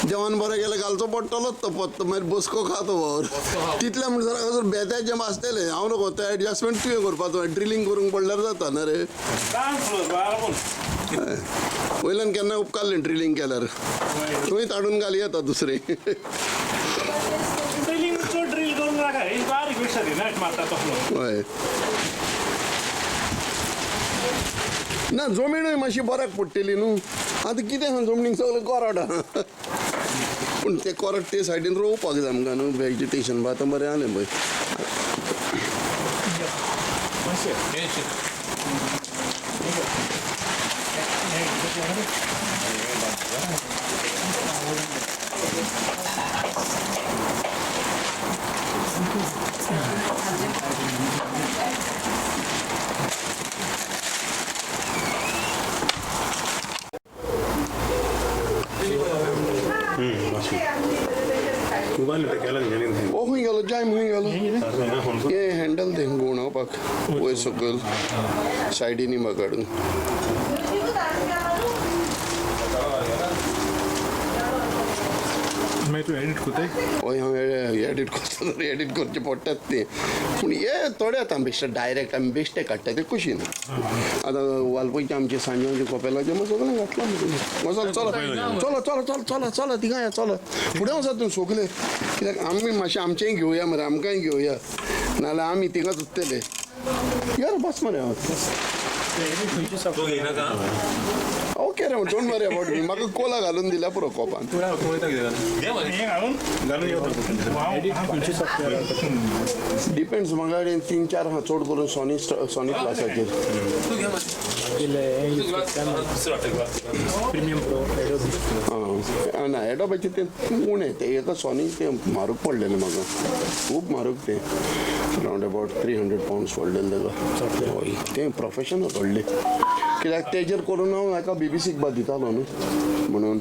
देवान बरें केलें घालचो पडटलोच तो पत्तो मागीर बसको खा तो वावर तितल्या म्हणसर हांगासर बेत्याचें आसतलें हांव नको तें एडजस्टमेंट तुवें करपाचो ड्रिलींग करूंक पडल्यार जाता ना रे. वयल्यान केन्ना उपकारलें ड्रिलींग केल्यार थंयच हाडून घाली येता दुसरें. ड्रिलींग चड ड्रील करून नाका ही बारीक विशय नट मारता तसलो. हय ना जमीनूय मातशी बऱ्याक पडटली न्हू. आतां कितें आहा जमनीक सगळें कोरड आहा पूण तें कोरड ते सायडीन रोवपाक जाय आमकां न्हू वेजिटेशन आतां बरें जालें पळय. ओ खंय गेलो जायम खंय गेलो हे हँडल तें घुंवडावपाक वयर सकयल सायडीनी काडून. मागीर तूं एडिट करताय? हय हांव एडिट करता तर एडिट करचें पडटात तें पूण हे थोडे आतां बेश्टे डायरेक्ट आमी बेश्टे काडटा ते कुशीन. आतां वालपयचे आमचे सांजवाचे कोपेलाचे मागीर सगळें घातलां वचत. चला चला चला चला चला चला थिंगा या चला फुडें वचात तुमी सगळे कित्याक आमी मातशें आमचेंय घेवया मरे आमकांय घेवया नाजाल्यार आमी थिंगाच उत्तले. यार बस मरे हांव ओके रे don't worry about me. म्हाका कोला घालून दिल्या पुरो कोपान. डिपेंड्स म्हाका कडेन 3-4 आहा चड करून सोनी सोनी क्लासाचेर. आं ना एडोबाचें तें उणें तें एका सोनी तें म्हारग पडलेलें म्हाका खूब म्हारग तें रावंड अबावट 300 पावंड्स पडलेलें ताका. हय तें प्रोफेशनल व्हडलें कित्याक तेजेर करून हांव एका बीबीसीक बा दितालो न्हू म्हणून.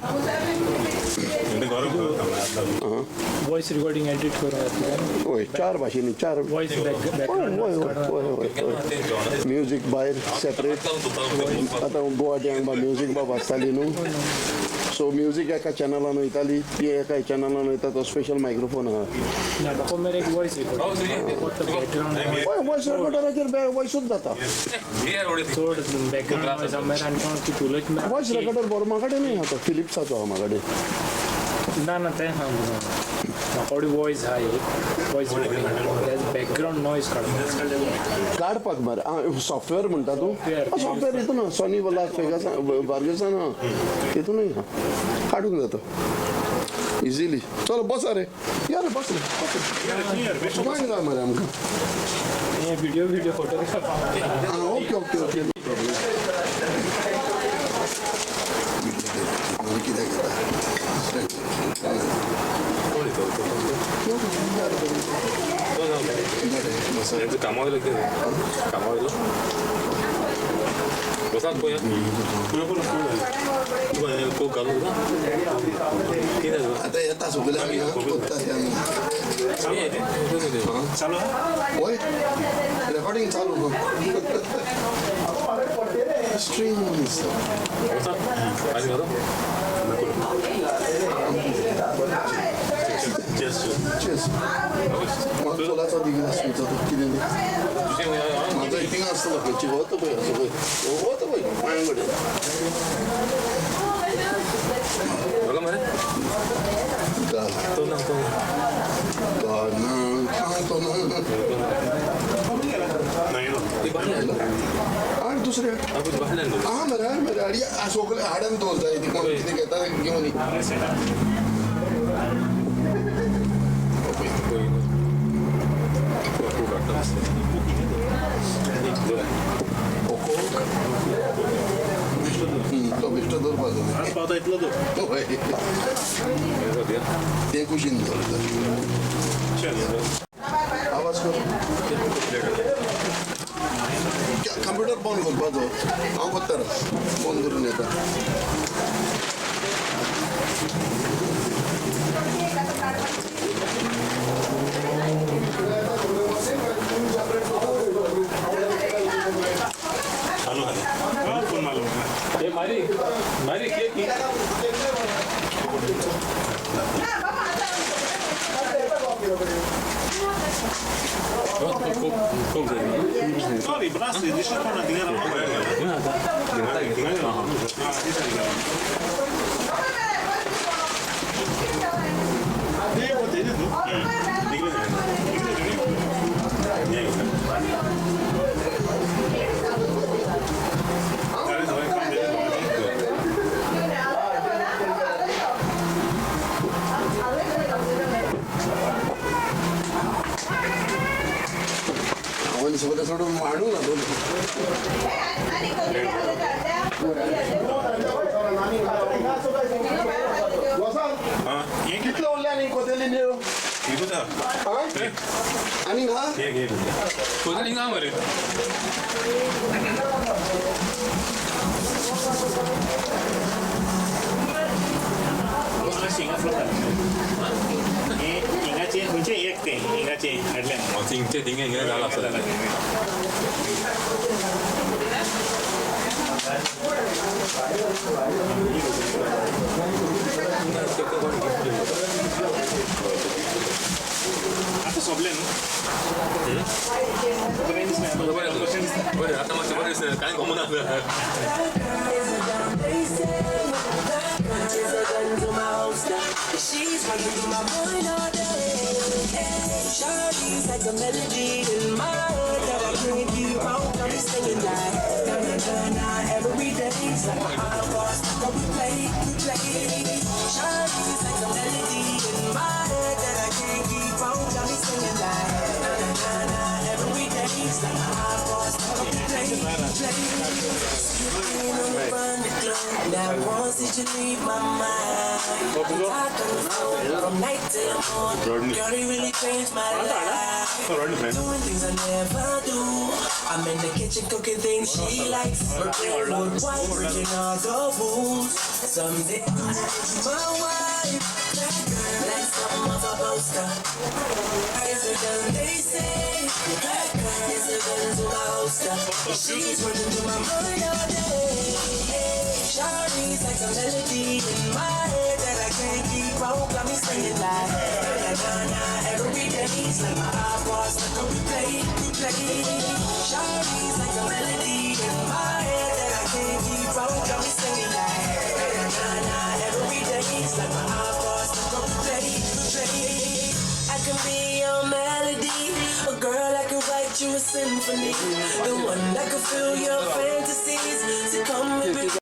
वॉयस रिकॉर्डिंग एडिट करून हय 4 भाशेंनी 4 वॉयस हय हय हय हय हय म्युजीक भायर सेपरेट. आतां गोवा गँग बा म्युजीक बा वाजताली न्हू सो म्युजीक एका चॅनलान वयताली ती एका चॅनलान वयता तो स्पेशल मायक्रोफोन आहा. मेरे एक वॉयस रिकॉर्डिंग हय वॉयस रेकॉर्डराचेर वॉयसूच जाता. चड बॅकग्रावंड नॉयज आमकां आनी कोण कितें उलयता. वॉयस रेकॉर्डर बरो म्हाका कडेन न्हय आतां फिलिप्साचो आहा म्हाका कडेन. ना ना तें हा म्हाका वॉयस आहा एक वॉयस रिकॉर्डिंग बॅकग्रावंड नॉयज काडपाक काडपाक मरे आं सॉफ्टवेअर म्हणटा तूं? सॉफ्टवेअर हितून आहा सोनी लास वेगासान बार्गेसान आहा तितूनय आहा काडूंक जाता इजिली. चलो बसा रे या रे बस रे बस रे जॉयन जा मरे आमकां. हे व्हिडिओ व्हिडिओ फोटो. आं okay okay okay no problem. कित्याक येता आतां येता सगळे आमी कोत्ता ते आमी. चालू हय रेकॉर्डिंग चालू कर. स्ट्रीम दिसता. Cheers. म्हाका कोलाचो दी ग्लास तुमचो तो कितें तें म्हाजो थिंगा आसतलो खंयची वता पळय असो पळय वता पळय पांया कडेन. आनी दुसरें आं मरे हय मरे हाड सगळें हाडून दवर जाय ती कोण कितें घेता घेवन. तो बेश्टो दवरपाचो पावता इतलो तो. हय तें कुशीन दवरता. आवाज कर कंप्युटर बंद करपाचो हांव कोत्ता बंद करून येता. चालू आहा फोन मारलो. हे मारी. Sorry, Brassi, dice una हांवें सगळें सोडून मांडूंक ना दोन. कितलो उरले आनी कोतेली न्ही आनी हा हिंगाचे खंयचे एक तें हिंगाचे हाडलें. थिंगचे थिंगे हिंगा जाला आसता. आतां सोंपलें न्हू, बरें दिसलें. बरें बरें, आतां मातशें बरें दिसलें, कांय खबर ना. She's running through my mind all day. Shawty's like a melody in my head that I can't keep out. Got me singing like na na na na every day. It's like my iPod stuck on replay, replay. Shawty's like a melody in my head that I can't keep out. Got me singing like na na na na every day. It's like my iPod stuck on replay, replay. Skipping on the run the club. Now once did you leave my mind? I talk on the phone from night till morning. Girl, you really changed my life. Doing things I never do. I'm in the kitchen cooking things she likes. Wood white, breaking all the rules. Someday, my wife. That girl, like something off a poster. Is a gun they say. That girl is a gun to my holster. She's running through my mind all day. Shawty's like a melody in my head that I can't keep out. Got me singing like na na na every day. It's like my iPod stuck on replay, replay. Shawty's like a melody in my head that I can't keep out. Got me singing like na na na every day. It's like my iPod stuck on replay, replay. I can be your melody, a girl I can write you a symphony, the one that can fill your fantasies. To come and be